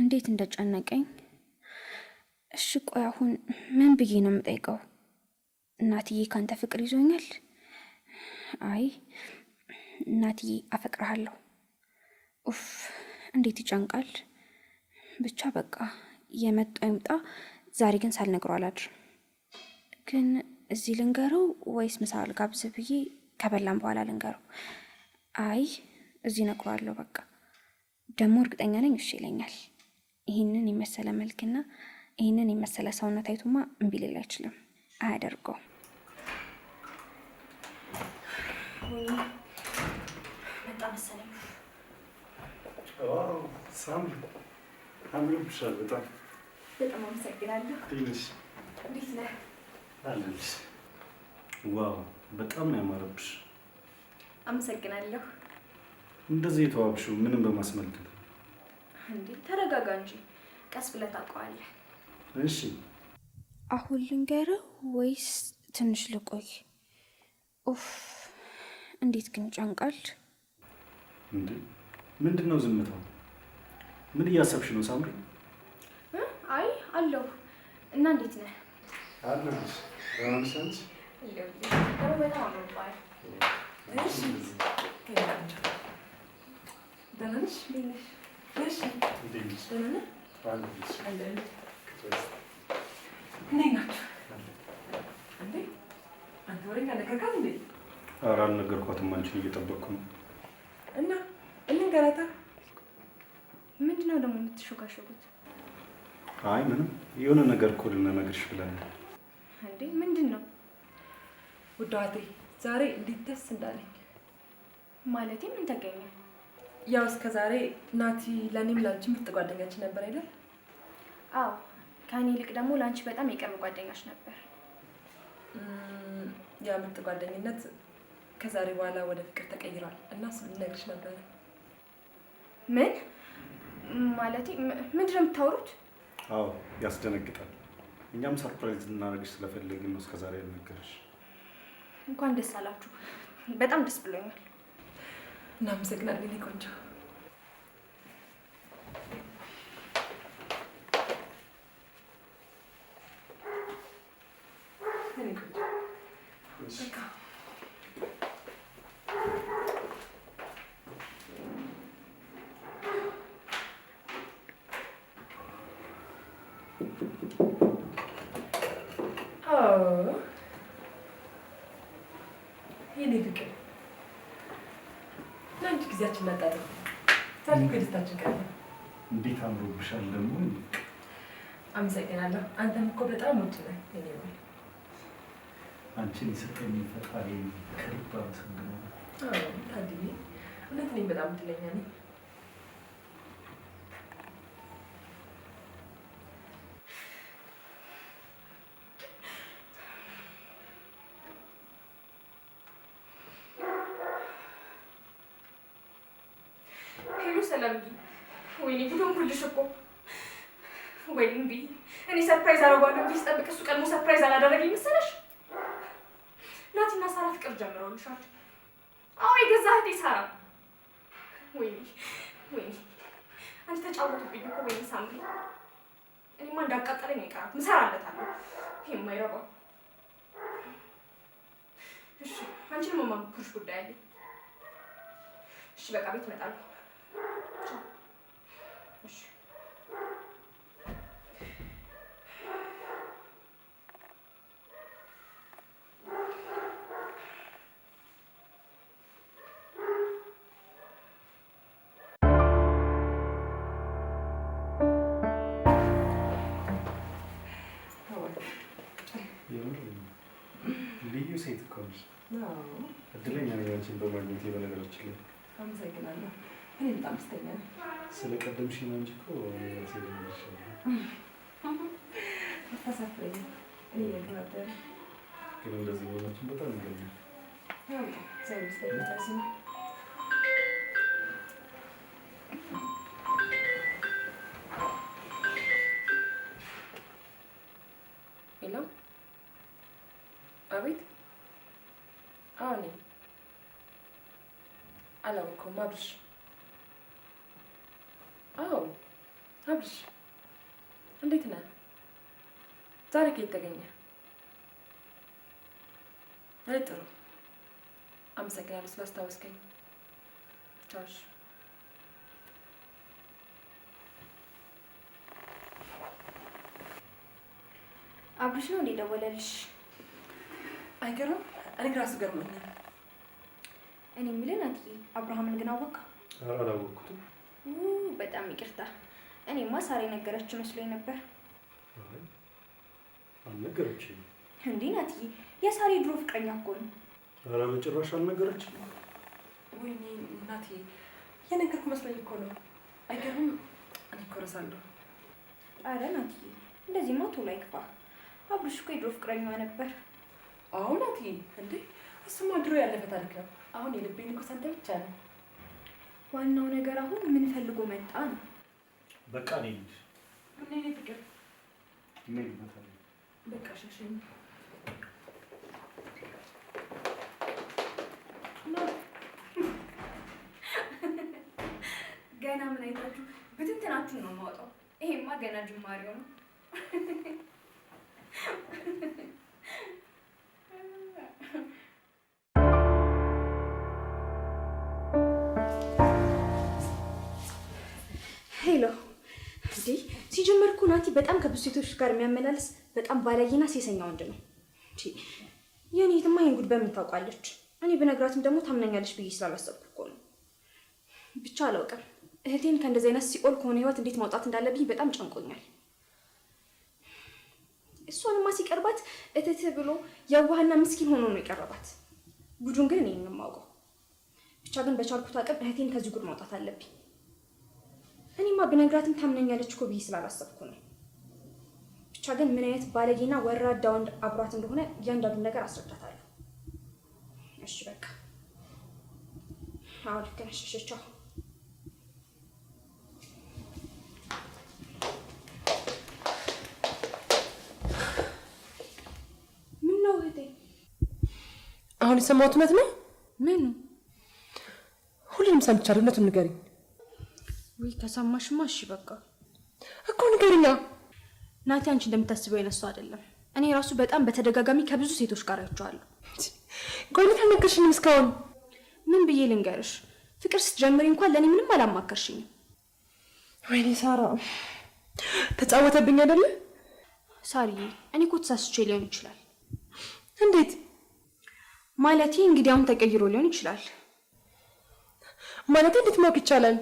እንዴት እንደጨነቀኝ። እሺ ቆይ አሁን ምን ብዬ ነው የምጠይቀው? እናትዬ ካንተ ፍቅር ይዞኛል? አይ እናትዬ አፈቅርሃለሁ። ኡፍ እንዴት ይጨንቃል። ብቻ በቃ የመጣው ይምጣ። ዛሬ ግን ሳልነግረው አላድርም። ግን እዚህ ልንገረው ወይስ ምሳ ልጋብዝ ብዬ ከበላም በኋላ ልንገረው? አይ እዚህ እነግረዋለሁ። በቃ ደግሞ እርግጠኛ ነኝ እሺ ይለኛል። ይህንን የመሰለ መልክና ይህንን የመሰለ ሰውነት አይቶማ እምቢ ሊል አይችልም። አያደርገውም። ወይኔ መጣ መሰለኝ። ሳምሪ አምሮብሻል በጣም። በጣም አመሰግናለሁ። እንዴት ነሽ? እንዴት ነህ? አለሁልሽ። Wow በጣም ነው ያማረብሽ። አመሰግናለሁ። እንደዚህ የተዋብሽው ምንም በማስመልከት ነው? እንዴ ተረጋጋ እንጂ ቀስ ብለህ ታውቀዋለህ። እሺ። አሁን ልንገረው ወይስ ትንሽ ልቆይ? ኡፍ እንዴት ግን ጨንቃል። እንዴ ምንድን ነው ዝምታው? ምን እያሰብሽ ነው ሳምሪ? አይ አለሁ። እና እንዴት ነህ? አለሁልሽ። ደህና ነሽ አንቺ? በጣም አምሮብሃል። እሺ፣ ደህና ነሽ? እሺ፣ እንዴት ነሽ? ደህና ነህ? አለሁልሽ። አለን። እንዴት ናችሁ? እንዴ አንተ ወሬኛ ነገርካት እንዴ? ኧረ አልነገርኳትም። አንቺን እየጠበቅኩ ነው። እና እንንገራታ። ምንድን ነው ደግሞ የምትሾካሾኩት? አይ ምንም፣ የሆነ ነገር እኮ ልንነግርሽ ብለን ነው። እንዴ ምንድን ነው? ውድ እህቴ ዛሬ እንዴት ደስ እንዳለኝ። ማለቴ ምን ተገኘ? ያው እስከ ዛሬ ናቲ ለእኔም ለአንቺ ምርጥ ጓደኛችን ነበር አይደል? አዎ ከእኔ ይልቅ ደግሞ ለአንቺ በጣም የቅርብ ጓደኛሽ ነበር። ያ ምርጥ ጓደኝነት ከዛሬ በኋላ ወደ ፍቅር ተቀይሯል እና እሱን ልነግርሽ ነበረ። ምን ማለቴ ምንድን ነው የምታወሩት? አዎ ያስደነግጣል። እኛም surprise ልናደርግሽ ስለፈለግን ነው እስከዛሬ ያልነገርሽ። እንኳን ደስ አላችሁ። በጣም ደስ ብሎኛል። እናመሰግናለን የኔ ቆንጆ። የኔ ቆንጆ በቃ የኔ ፍቅር ለአንቺ ጊዜያችን እናጣጥም። ዛሬ እኮ የደስታችን ቀን ነው። እንዴት አምሮብሻል ደግሞ። አመሰግናለሁ። አንተም እኮ በጣም ውድ ነህ የኔ ባል። አንቺን የሰጠኝ ፈጣሪ ከልብ አመሰግናለሁ። አዎ ታድዬ፣ እውነት እኔም በጣም እድለኛ ነኝ። Hello ሰላምዬ፣ ወይኔ ጉድ ሆንኩልሽ እኮ። ወይኔ እምቢ፣ እኔ surprise አደርገዋለሁ ብዬ ስጠብቅ እሱ ቀድሞ surprise አላደረገኝ መሰለሽ? ናቲና ሳራ ፍቅር ጀምረውልሻል። አዎ የገዛ እህቴ ሳራ። ወይኔ ወይኔ፣ አንቺ ተጫወቱብኝ እኮ። ወይኔ ሳምሪ፣ እኔማ እንዳቃጠለኝ አይቀራት ምሰራለታለሁ። ይሄ የማይረባ። እሺ አንቺንም የማማክርሽ ጉዳይ አለኝ። እሺ በቃ ቤት እመጣለሁ። ቻው። እሺ። የምር ልዩ ሴት እኮ ነሽ። እድለኛ ነኝ አንቺን በማግኘቴ። በነገራችን ላይ አመሰግናለሁ። እኔ በጣም ደስተኛ ነኝ። ስለ ቀደምሽ ነው እንጂ እኮ እኔ ራሴ ልነግርሽ። አታሳፍረኝም። እኔ እነግርህ ነበር። ግን እንደዚህ መሆናችን በጣም ይገርማል። ያው እግዚአብሔር ይመስገን። Hello፣ አቤት። አዎ ነኝ። አላወቅኩም። አብርሽ። አዎ አብርሽ እንዴት ነህ? ዛሬ ከየት ተገኘ? አይ ጥሩ፣ አመሰግናለሁ ስላስታወስከኝ። ቻው። እሺ። አብርሽ ነው እንዴ ደወለልሽ? አይገርም? እኔ ራሱ ገርሞኛል። እኔ የምልህ ናትዬ፣ አብርሃምን ግን አወቅኸው? ኧረ አላወቅኩትም። በጣም ይቅርታ። እኔማ ሳራ የነገረችው መስሎኝ ነበር። አይ አልነገረችኝም። እንዴ ናትዬ፣ የሳራ የድሮ ፍቅረኛ እኮ ነው። ኧረ በጭራሽ አልነገረችኝም። ወይኔ እናቴ፣ የነገርኩህ መስሎኝ እኮ ነው። አይገርምም? እኔ እኮ እረሳለሁ። አረ ናትዬ፣ እንደዚህማ ቶሎ አይክፋ። አብርሽ እኮ የድሮ ፍቅረኛዋ ነበር። አዎ ናትዬ፣ እንዴ እሱማ ድሮ ያለፈ ታሪክ ነው። አሁን የልቤ ንጉስ አንተ ብቻ ነህ። ዋናው ነገር አሁን ምን ፈልጎ መጣ ነው። በቃ እኔ ልሂድ። ምን የእኔ ፍቅር፣ እንሄድበታለን። በቃ ሸሸኝ። ገና ምን አይታችሁ ብትንትናችሁን ነው የማወጣው። ይሄማ ገና ጅማሬው ነው። Hello እንዴ! ሲጀመር እኮ ናቲ በጣም ከብዙ ሴቶች ጋር የሚያመላልስ በጣም ባለጌና ሴሰኛ ወንድ ነው። እንዴ የኔ እህትማ ይሄን ጉድ በምን ታውቃለች? እኔ ብነግራትም ደግሞ ታምነኛለች ብዬ ስላላሰብኩ እኮ ነው። ብቻ አላውቅም። እህቴን ከእንደዚህ አይነት ሲኦል ከሆነ ህይወት እንዴት ማውጣት እንዳለብኝ በጣም ጨንቆኛል። እሷንማ ሲቀርባት እትት ብሎ የዋህና ምስኪን ሆኖ ነው የቀረባት። ጉዱን ግን እኔ ነኝ የማውቀው። ብቻ ግን በቻልኩት አቅም እህቴን ከዚህ ጉድ ማውጣት አለብኝ። እኔማ ብነግራትም ታምነኛለች እኮ ብዬ ስላላሰብኩ ነው። ብቻ ግን ምን አይነት ባለጌና ወራዳ ወንድ አብሯት እንደሆነ እያንዳንዱን ነገር አስረዳታለሁ። እሺ በቃ አዎ፣ ልክ ነሽ። እሺ ቻው። ምን ነው እህቴ? አሁን የሰማሁት እውነት ነው? ምኑ? ሁሉንም ሰምቻለሁ። እውነቱን ንገሪኝ። ውይ ከሰማሽማ እሺ በቃ እኮ ንገሪኛ። ናቲ አንቺ እንደምታስበው አይነት ሰው አይደለም። እኔ ራሱ በጣም በተደጋጋሚ ከብዙ ሴቶች ጋር አይቼዋለሁ። ቆይ ለምን አልነገርሽኝም እስካሁን? ምን ብዬ ልንገርሽ? ፍቅር ስትጀምሪ እንኳን ለእኔ ምንም አላማከርሽኝም። ወይኔ ሳራ ተጫወተብኝ አይደለ? ሳርዬ እኔ እኮ ተሳስቼ ሊሆን ይችላል። እንዴት? ማለቴ እንግዲህ አሁን ተቀይሮ ሊሆን ይችላል። ማለቴ እንዴት ማወቅ ይቻላል?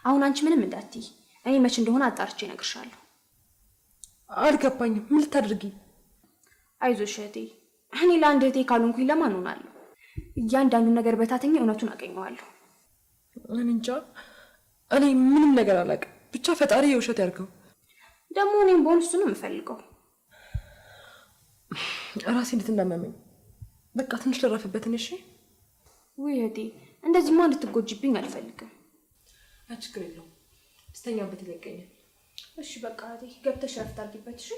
አሁን አንቺ ምንም እንዳትይ፣ እኔ መች እንደሆነ አጣርቼ እነግርሻለሁ። አልገባኝም። ምን ልታደርጊ? አይዞሽ እህቴ፣ እኔ ለአንድ እህቴ ካልሆንኩኝ ለማን ሆናለሁ? እያንዳንዱን ነገር በታተኝ እውነቱን አገኘዋለሁ። እኔ እንጃ፣ እኔ ምንም ነገር አላውቅም። ብቻ ፈጣሪ የውሸት ያድርገው። ደግሞ እኔም በሆን እሱ ነው የምፈልገው። ራሴ እንዴት እንዳመመኝ በቃ ትንሽ ልረፍበት። እሺ? ውይ እህቴ፣ እንደዚህማ እንድትጎጂብኝ አልፈልግም። ችግር የለውም፣ ስተኛበት ይለቀኛል። እሺ በቃ እህቴ፣ ገብተሽ እረፍት አድርጊበት። እሺ?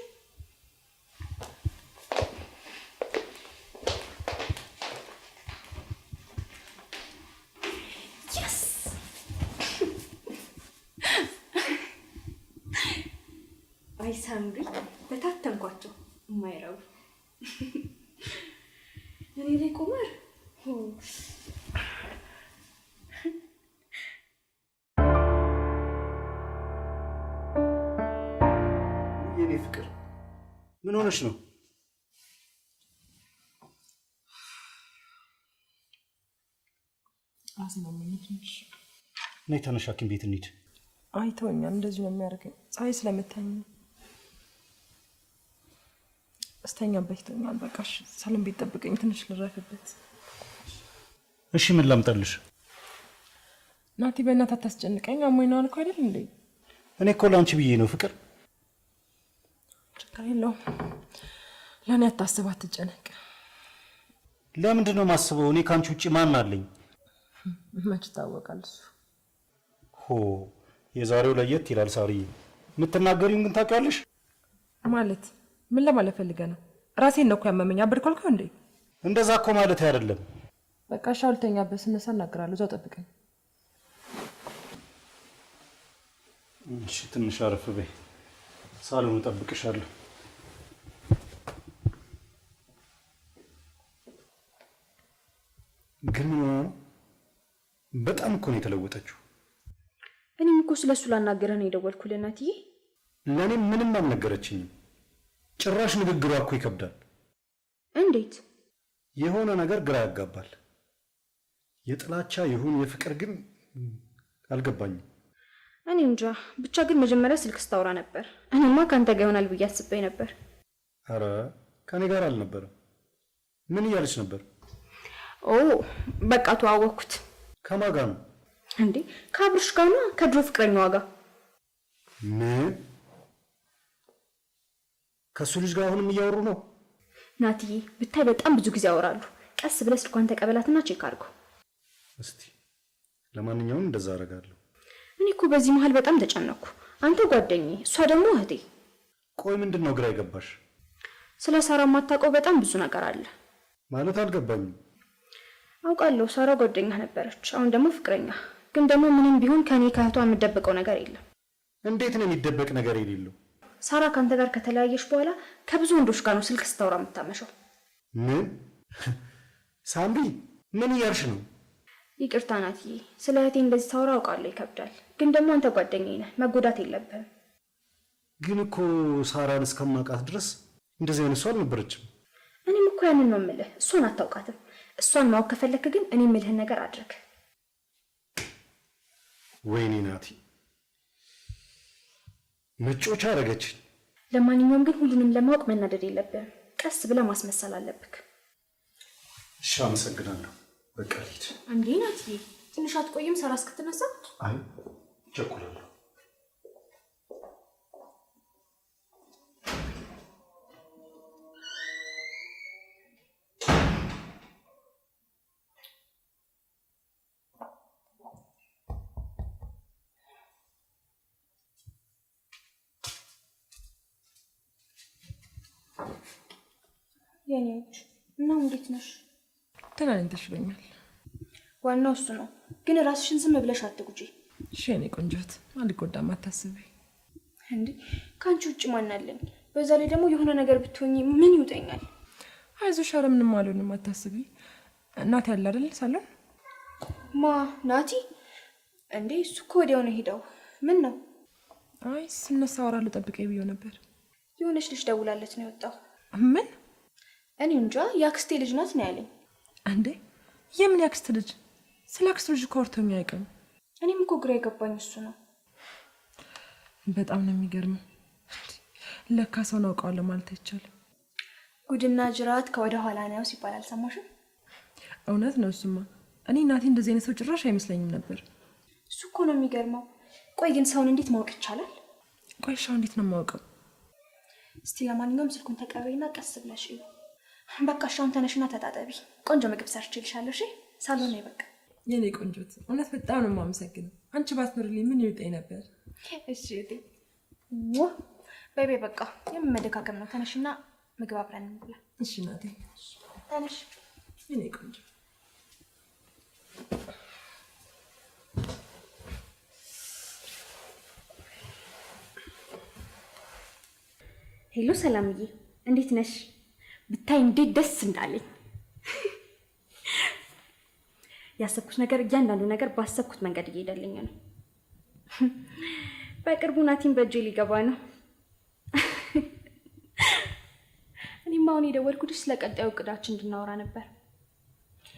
አይ ሳምሪ፣ በታተንኳቸው የማይረቡ እኔ ላይ ቁማር። የኔ ፍቅር ምን ሆነሽ ነው? ራሴን አመመኝ ትንሽ። ነይ ተነሽ፣ ሐኪም ቤት እንሂድ። አይ ተወኛል፣ እንደዚሁ ነው የሚያደርገኝ። ፀሐይ ስለመታኝ ነው። እስተኛበት ይተኛል። በቃ እሺ፣ ሳሎን ቤት ጠብቀኝ፣ ትንሽ ልረፍበት። እሺ ምን ላምጣልሽ? ናቲ በእናትህ አታስጨንቀኝ። አሞኝ ነው አልኩህ አይደል እንዴ? እኔ እኮ ለአንቺ ብዬ ነው ፍቅር። ችግር የለውም፣ ለእኔ አታስብ፣ አትጨነቅ። ለምንድን ነው የማስበው? እኔ ከአንቺ ውጭ ማን አለኝ? መች ይታወቃል እሱ። ሆ የዛሬው ለየት ይላል ሳርዬ። የምትናገሪውን ግን ታውቂዋለሽ? ማለት ምን ለማለት ፈልገህ ነው? ራሴን ነው እኮ ያመመኝ። አበድኩ አልኩህ እንዴ? እንደዛ እኮ ማለት አይደለም። በቃ እሺ፣ አሁን ልተኛበት፣ ስነሳ እናገራለሁ። እዛው ጠብቀኝ። እሺ ትንሽ አረፍ በይ፣ ሳሎን እጠብቅሻለሁ። ግን ምን ሆና ነው? በጣም እኮ ነው የተለወጠችው። እኔም እኮ ስለሱ ላናግርህ ነው የደወልኩልህ እናትዬ። ለእኔም ምንም አልነገረችኝም። ጭራሽ ንግግሯ እኮ ይከብዳል። እንዴት? የሆነ ነገር ግራ ያጋባል። የጥላቻ ይሁን የፍቅር ግን አልገባኝም። እኔ እንጃ ብቻ። ግን መጀመሪያ ስልክ ስታወራ ነበር። እኔማ ከአንተ ጋር ይሆናል ብዬ አስቤ ነበር። አረ ከኔ ጋር አልነበረም። ምን እያለች ነበር? ኦ በቃ ተዋወቅኩት። ከማን ጋር ነው እንዴ? ከአብርሽ ጋር ነው፣ ከድሮ ፍቅረኛዋ ጋር። ምን? ከእሱ ልጅ ጋር አሁንም እያወሩ ነው? ናትዬ ብታይ በጣም ብዙ ጊዜ ያወራሉ። ቀስ ብለህ ስልኳን ተቀበላትና check አድርገው እስቲ። ለማንኛውም እንደዛ አደርጋለሁ። እኔ እኮ በዚህ መሀል በጣም ተጨነኩ። አንተ ጓደኛዬ፣ እሷ ደግሞ እህቴ። ቆይ ምንድን ነው ግራ የገባሽ? ስለ ሳራ የማታውቀው በጣም ብዙ ነገር አለ። ማለት አልገባኝም። አውቃለሁ ሳራ ጓደኛ ነበረች፣ አሁን ደግሞ ፍቅረኛ። ግን ደግሞ ምንም ቢሆን ከኔ ከእህቷ የምደብቀው ነገር የለም። እንዴት ነው የሚደበቅ ነገር የሌለው? ሳራ ከአንተ ጋር ከተለያየች በኋላ ከብዙ ወንዶች ጋር ነው ስልክ ስታወራ የምታመሸው። ምን? ሳምሪ ምን እያልሽ ነው? ይቅርታ ናትዬ፣ ስለ እህቴ እንደዚህ ታወራ አውቃለሁ፣ ይከብዳል። ግን ደግሞ አንተ ጓደኛዬ ነህ፣ መጎዳት የለብህም። ግን እኮ ሳራን እስከማውቃት ድረስ እንደዚህ አይነት ሰው አልነበረችም። እኔም እኮ ያንን ነው የምልህ፣ እሷን አታውቃትም። እሷን ማወቅ ከፈለክ ግን እኔ የምልህን ነገር አድርግ። ወይኔ ናቲ መጮቻ አደረገችኝ። ለማንኛውም ግን ሁሉንም ለማወቅ መናደድ የለብህም። ቀስ ብለህ ማስመሰል አለብክ። እሺ አመሰግናለሁ። በቃ ልሂድ። እንዴ ናትዬ፣ ትንሽ አትቆይም ሳራ እስክትነሳ? አይ እቸኩላለሁ። የኔዎች እና እንዴት ነሽ? ደህና ነኝ፣ ተሽሎኛል። ዋናው እሱ ነው። ግን ራስሽን ዝም ብለሽ አትጉጂ። እሺ የኔ ቆንጆት፣ አልጎዳም፣ አታስቢ። እንዴ ከአንቺ ውጭ ማን አለኝ? በዛ ላይ ደግሞ የሆነ ነገር ብትሆኚ ምን ይውጠኛል? አይዞሽ፣ ኧረ ምንም አልሆንም፣ አታስቢ። እናት ያለ አይደል ሳሎን? ማ ናቲ? እንዴ እሱ እኮ ወዲያው ነው ሄደው። ምን ነው? አይ ስነሳ አወራለሁ ጠብቀኝ ብዬው ነበር። የሆነች ልጅ ደውላለት ነው የወጣው። ምን? እኔ እንጃ፣ የአክስቴ ልጅ ናት ነው ያለኝ። እንዴ የምን የአክስት ልጅ? ስለ አክስቱ ልጅ እኮ አውርቶኝ አያውቅም። እኔም እኮ ግራ የገባኝ እሱ ነው። በጣም ነው የሚገርመው። ለካ ሰውን አውቀዋለሁ ማለት አይቻልም። ጉድና ጅራት ከወደ ኋላ ነው ሲባል አልሰማሽም? እውነት ነው እሱማ። እኔ እናቴ እንደዚህ አይነት ሰው ጭራሽ አይመስለኝም ነበር። እሱ እኮ ነው የሚገርመው። ቆይ ግን ሰውን እንዴት ማወቅ ይቻላል? ቆይ እሺ አሁን እንዴት ነው የማውቀው? እስቲ ለማንኛውም ስልኩን ተቀበይና ቀስ ብለሽ እዩ። በቃ እሺ አሁን ተነሽና ተጣጠቢ። ቆንጆ ምግብ ሰርቼልሻለሁ። እሺ ሳሎን ነው። በቃ የኔ ቆንጆት፣ እውነት በጣም ነው የማመሰግነው። አንቺ ባትኖሪልኝ ምን ይውጠኝ ነበር። እሺ እቴ በይ በይ፣ በቃ የምመደካከም ነው። ተነሽና ምግብ አብረን እንብላ። እሺ እናቴ፣ ተነሽ የኔ ቆንጆ። Hello ሰላምዬ፣ እንዴት ነሽ? ብታይ እንዴት ደስ እንዳለኝ። ያሰብኩት ነገር እያንዳንዱ ነገር ባሰብኩት መንገድ እየሄደልኝ ነው። በቅርቡ ናቲን በእጄ ሊገባ ነው። እኔማ አሁን የደወልኩልሽ ስለ ቀጣዩ እቅዳችን እንድናወራ ነበር።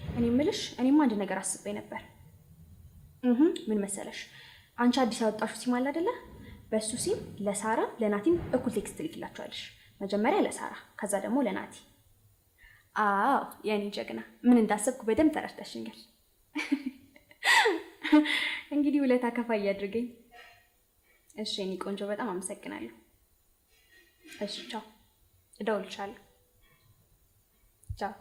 እኔ የምልሽ እኔማ አንድ ነገር አስቤ ነበር። ምን መሰለሽ፣ አንቺ አዲስ ያወጣሽው ሲም አለ አይደለ? በእሱ ሲም ለሳራ ለናቲም እኩል text ትልኪላቸዋለሽ። መጀመሪያ ለሳራ ከዛ ደግሞ ለናቲ። አዎ የኔ ጀግና፣ ምን እንዳሰብኩ በደንብ ተረድተሽኛል። እንግዲህ ውለታ ከፋይ ያድርገኝ። እሺ የኔ ቆንጆ፣ በጣም አመሰግናለሁ። እሺ ቻው፣ እደውልልሻለሁ። ቻው።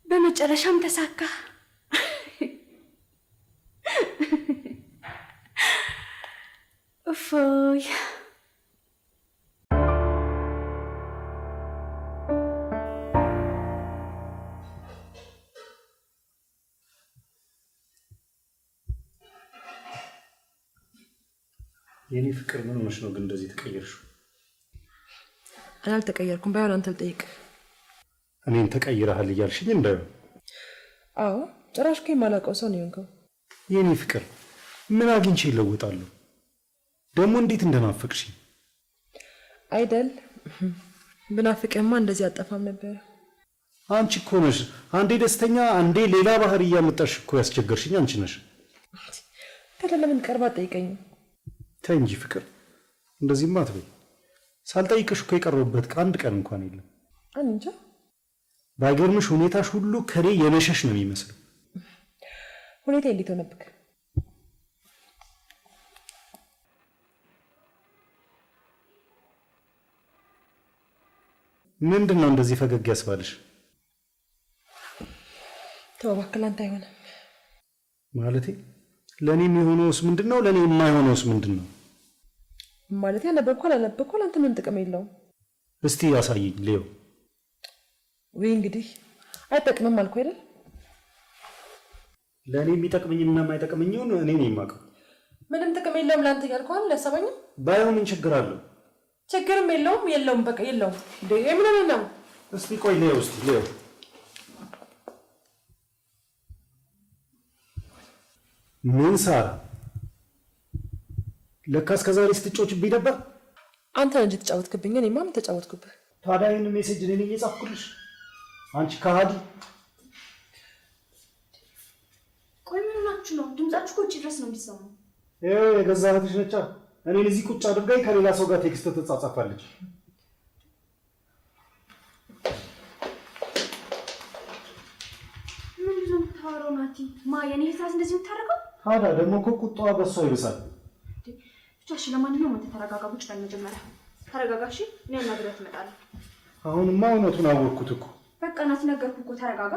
በመጨረሻም ተሳካ። እፎይ። የኔ ፍቅር ምን ሆነሽ ነው ግን እንደዚህ ተቀየርሽው? እኔ አልተቀየርኩም። ባይሆን አንተ ልጠይቅህ። እኔን ተቀይረሃል እያልሽኝ እንዳይሆን። አዎ ጭራሽ እኮ የማላውቀው ሰው ነው የሆንከው። የኔ ፍቅር ምን አግኝቼ ይለወጣለሁ? ደግሞ እንዴት እንደናፈቅሽኝ አይደል? ብናፍቅህማ እንደዚህ አጠፋም ነበር። አንቺ እኮ ነሽ አንዴ ደስተኛ አንዴ ሌላ ባህሪ እያመጣሽ እኮ ያስቸገርሽኝ አንቺ ነሽ። ታዲያ ለምን ቀርባ አትጠይቀኝም? ተይ እንጂ ፍቅር፣ እንደዚህማ አትበይ። ሳልጠይቅሽ እኮ የቀረሁበት አንድ ቀን እንኳን የለም። እንጃ። ባይገርምሽ ሁኔታሽ ሁሉ ከኔ የመሸሽ ነው የሚመስለው። ሁኔታ እንዴት ሆነብክ? ምንድን ነው እንደዚህ ፈገግ ያስባልሽ? ተው እባክህ፣ ለአንተ አይሆንም። ማለቴ ለእኔ የሚሆነውስ ምንድን ነው? ለእኔ የማይሆነውስ ምንድን ነው? ማለቴ አነበብኩ አላነበብኩ ለአንተ ምንም ጥቅም የለውም። እስቲ ያሳየኝ ሌው። ወይ እንግዲህ አይጠቅምም አልኩህ አይደል? ለእኔ የሚጠቅመኝና የማይጠቅመኝን እኔ ነኝ የማውቀው። ምንም ጥቅም የለውም ለአንተ እያልኩህ አይደል? ያሰማኝም ባይሆን ምን ችግር አለው? ችግርም የለውም የለውም፣ በቃ የለውም። እንዴ ምን ነው? እስቲ ቆይ ሌው፣ እስቲ ሌው። ምን ሳራ፣ ለካ እስከ ዛሬ ስትጮችብኝ ነበር። አንተ እንጂ ተጫወትክብኝ፣ እኔማ ምን ተጫወትኩብህ? ታዲያ ይሄን message እኔ ነኝ የጻፍኩልሽ? አንቺ ከሃዲ። ቆይ ምን ሆናችሁ ነው? ድምጻችሁ እኮ ውጪ ድረስ ነው የሚሰማው። ይኸው የገዛ እህትሽ ነቻ። እኔን እዚህ ቁጭ አድርጋኝ ከሌላ ሰው ጋር text ትጻጻፋለች። ምንድን ነው የምታወራው ናቲ? ማ የኔ እህት ናት እንደዚህ የምታደርገው? ታዲያ ደግሞ እኮ ቁጣዋ በሷ ይብሳል። ብቻ እሺ፣ ለማንኛውም አንተ ተረጋጋ። ቁጭ በል መጀመሪያ ተረጋጋ። እሺ፣ እኔ አናግሬያት እመጣለሁ። አሁንማ እውነቱን አወቅኩት እኮ። በቃ ናቲ ነገርኩህ እኮ ተረጋጋ።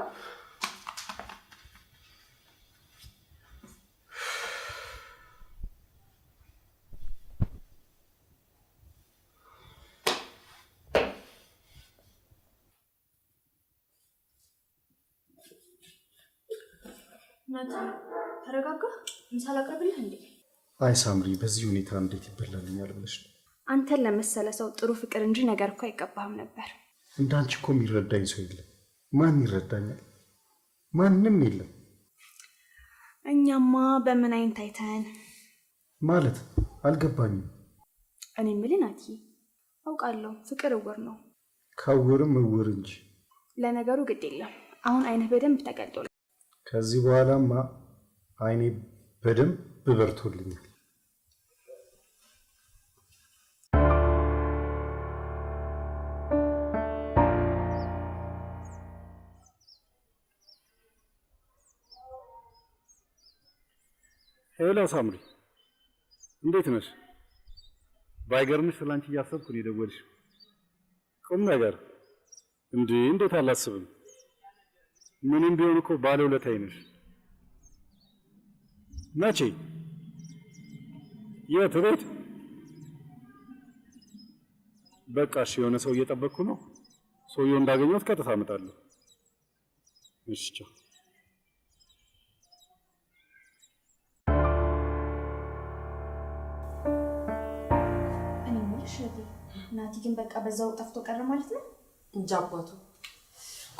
ናቲ ተረጋጋ። ምሳ ላቅርብልህ እንዴ? አይ ሳምሪ፣ በዚህ ሁኔታ እንዴት ይበላልኛል ብለሽ ነው? አንተን ለመሰለ ሰው ጥሩ ፍቅር እንጂ ነገር እኮ አይገባህም ነበር። እንዳንቺ እኮ የሚረዳኝ ሰው የለም። ማን ይረዳኛል? ማንም የለም። እኛማ በምን አይን ታይተን ማለት አልገባኝም። እኔ የምልህ ናቲ፣ አውቃለሁ ፍቅር እውር ነው። ከእውርም እውር እንጂ። ለነገሩ ግድ የለም አሁን አይንህ በደንብ ተገልጦ ከዚህ በኋላማ አይኔ በደንብ በርቶልኛል። Hello ሳምሪ፣ እንዴት ነሽ? ባይገርምሽ ስላንቺ እያሰብኩ ነው የደወልሽው። ቁም ነገር እንዴ! እንዴት አላስብም? ምንም ቢሆን እኮ ባለውለታዬ ነሽ። መቼ? የት ቤት? በቃ እሺ፣ የሆነ ሰው እየጠበቅኩ ነው። ሰውየው እንዳገኘሁት ቀጥታ እመጣለሁ። እሺ፣ ቻው። እኔ የምልሽ እህቴ፣ ናቲ ግን በቃ በዛው ጠፍቶ ቀረ ማለት ነው? እንጃ አባቱ።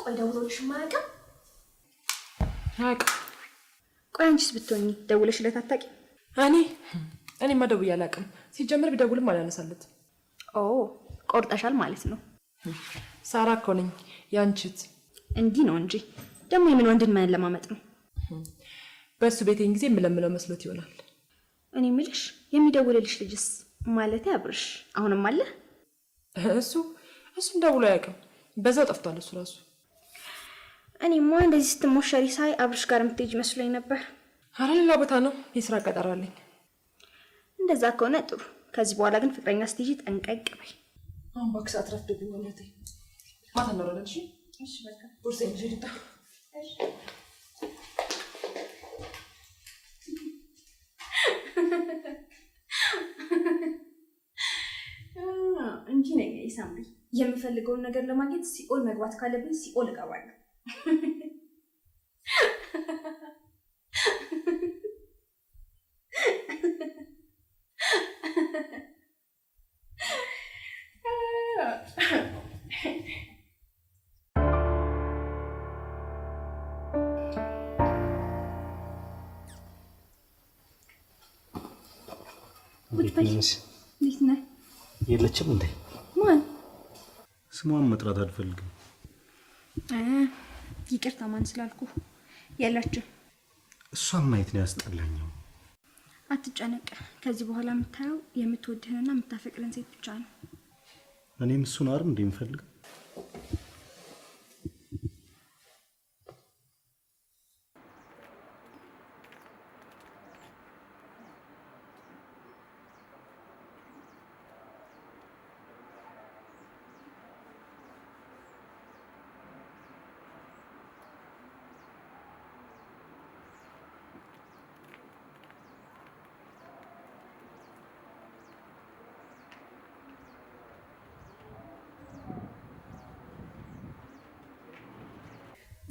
ቆይ ደውሎልሽ አያውቅም? አያውቅም። ቆይ አንቺስ ብትሆኚ ደውለሽለት አታውቂም? እኔማ ደውዬ አላውቅም። ሲጀምር ቢደውልም አላነሳለትም። ኦ ቆርጠሻል ማለት ነው። ሳራ እኮ ነኝ ያንቺት። እንዲህ ነው እንጂ ደግሞ የምን ወንድን መለማመጥ ነው? በእሱ ቤቴን ጊዜ የምለምለው መስሎት ይሆናል። እኔ የምልሽ የሚደውልልሽ ልጅስ ማለቴ አብርሽ አሁንም አለ? እሱም ደውሎ አያውቅም። በዛው ጠፍቷል እሱ ራሱ። እኔማ እንደዚህ ስትሞሸሪ ሳይ አብርሽ ጋር የምትሄጂ መስሎኝ ነበር። አረ ሌላ ቦታ ነው የስራ ቀጠሮ አለኝ። እንደዛ ከሆነ ጥሩ። ከዚህ በኋላ ግን ፍቅረኛ ስትይዢ ጠንቀቅ በይ። አሁን እባክሽ አትረፍድብኝ እህቴ። ማታ እናወራለን። እሺ? እሺ በቃ ቦርሳዬን ይዤ ልምጣ። እሺ። እንዲህ ነኝ እኔ ሳምሪ። የምፈልገውን ነገር ለማግኘት ሲኦል መግባት ካለብኝ ሲኦል እገባለሁ። እንዴት ነህ? የለችም እንዴ? ማን? ስሟን መጥራት አልፈልግም። ይቅርታ ማን ስላልኩ የለችም። እሷን ማየት ነው ያስጠላኛው። አትጨነቅ። ከዚህ በኋላ የምታየው የምትወድህንና የምታፈቅርን ሴት ብቻ ነው። እኔም እሱን አይደል እንዴ የምፈልገው?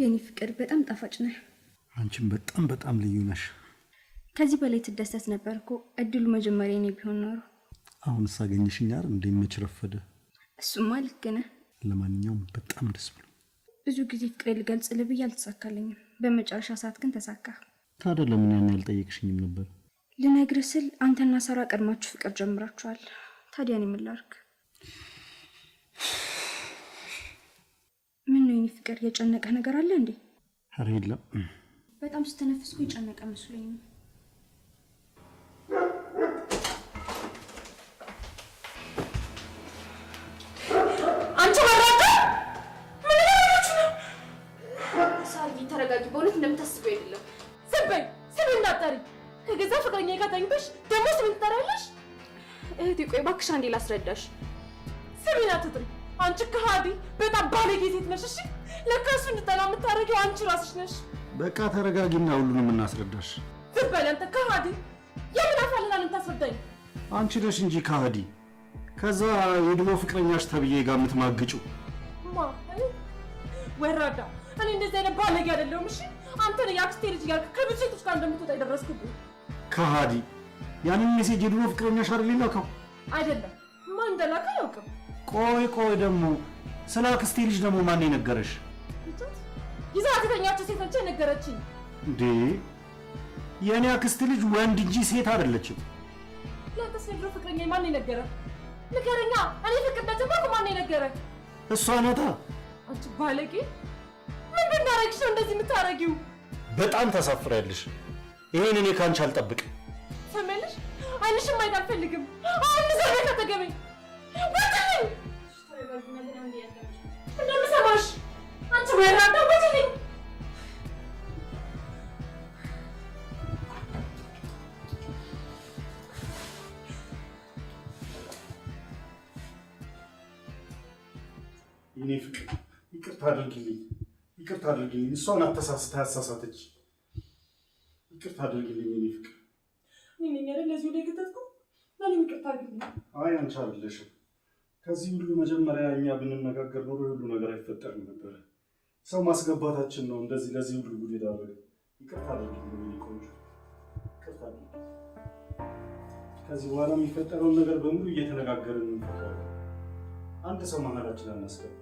የኔ ፍቅር በጣም ጣፋጭ ነህ። አንቺም በጣም በጣም ልዩ ነሽ። ከዚህ በላይ ትደሰት ነበር እኮ እድሉ መጀመሪያ የኔ ቢሆን ኖሮ። አሁንስ አገኘሽኝ አይደል? እንዴ መች ረፈደ። እሱማ ልክ ነህ። ለማንኛውም በጣም ደስ ብሎ ብዙ ጊዜ ፍቅሬ ልገልጽልህ ብዬ አልተሳካልኝም። በመጨረሻ ሰዓት ግን ተሳካ። ታዲያ ለምን ያን ያልጠየቅሽኝም ነበር? ልነግርህ ስል አንተና ሳራ ቀድማችሁ ፍቅር ጀምራችኋል። ታዲያ እኔ ምን ላድርግ? ምን ነው የኔ ፍቅር የጨነቀህ ነገር አለ እንዴ? ኧረ የለም። በጣም ስትነፍስ እኮ የጨነቀ መስሎኝ ነው። አንቺ ወራዳ ምን እያደረጋችሁ ነው? ሳርዬ ተረጋጊ። በእውነት እንደምታስበው አይደለም። ዝም በይ፣ ስም እንዳትጠሪ። ከገዛ ፍቅረኛዬ ጋር ተኝተሽ ደግሞ ስም ትጠሪያለሽ? እህቴ ቆይ እባክሽ አንዴ ላስረዳሽ። ስሜን አትጥሪ። አንቺ ከሃዲ በጣም ባለጌ ሴት ነሽ። እሺ ለካ እሱ እንድጠላ የምታደርጊው አንቺ ራስሽ ነሽ። በቃ ተረጋጊና ሁሉንም እናስረዳሽ። ዝም በል አንተ ከሃዲ። የምን አፋልና ነው የምታስረዳኝ? አንቺ ነሽ እንጂ ከሃዲ። ከዛ የድሮ ፍቅረኛሽ ተብዬ ጋር የምትማግጪው ማ እኔ ወራዳ። እኔ እንደዚህ አይነት ባለጌ አይደለሁም። እሺ አንተ ነህ የአክስቴ ልጅ እያልክ ከብዙ ሴቶች ጋር እንደምትወጣ የደረስኩብህ ከሃዲ። ያንን message የድሮ ፍቅረኛሽ አይደል የላከው? አይደለም። ማን እንደላከ አላውቅም። ቆይ ቆይ ደግሞ ስለ አክስቴ ልጅ ደግሞ ማን የነገረሽ? ይዛት የተኛችው ሴት ነች የነገረችኝ። እንዴ የእኔ አክስት ልጅ ወንድ እንጂ ሴት አይደለችም። ለአንተስ የድሮ ፍቅረኛ ማን የነገረ? ንገረኛ። እኔ ፍቅር እንደጀመርኩ ማን የነገረ? እሷ ናታ። አንቺ ባለጌ፣ ምን ብናረግሽ ነው እንደዚህ የምታረጊው? በጣም ታሳፍሪያለሽ። ይሄን እኔ ካንቺ አልጠብቅም። ሰሚያለሽ? ዓይንሽን ማየት አልፈልግም። አሁን ዘር ካጠገቤ ወጥልኝ። እንደምሰማሽ አንቺ ወራዳ ወጥልኝ። የኔ ፍቅር ይቅርታ አድርጊልኝ፣ ይቅርታ አድርጊልኝ። እሷን አተሳስታ ያሳሳተች። ይቅርታ አድርጊልኝ የኔ ፍቅር። እኔ ነኝ አይደል ለዚህ ሁሉ የከተትኩህ? ለእኔም ይቅርታ አድርጊልኝ። አይ አንቺ አይደለሽም። ከዚህ ሁሉ መጀመሪያ እኛ ብንነጋገር ኖሮ ሁሉ ነገር አይፈጠርም ነበረ። ሰው ማስገባታችን ነው እንደዚህ ለዚህ ሁሉ ጉድ የዳረገ። ይቅርታ አድርጊልኝ የኔ ቆንጆ፣ ይቅርታ አድርጊልኝ። ከዚህ በኋላ የሚፈጠረውን ነገር በሙሉ እየተነጋገርን እንፈታዋለን። አንድ ሰው መሀላችን አናስገባም።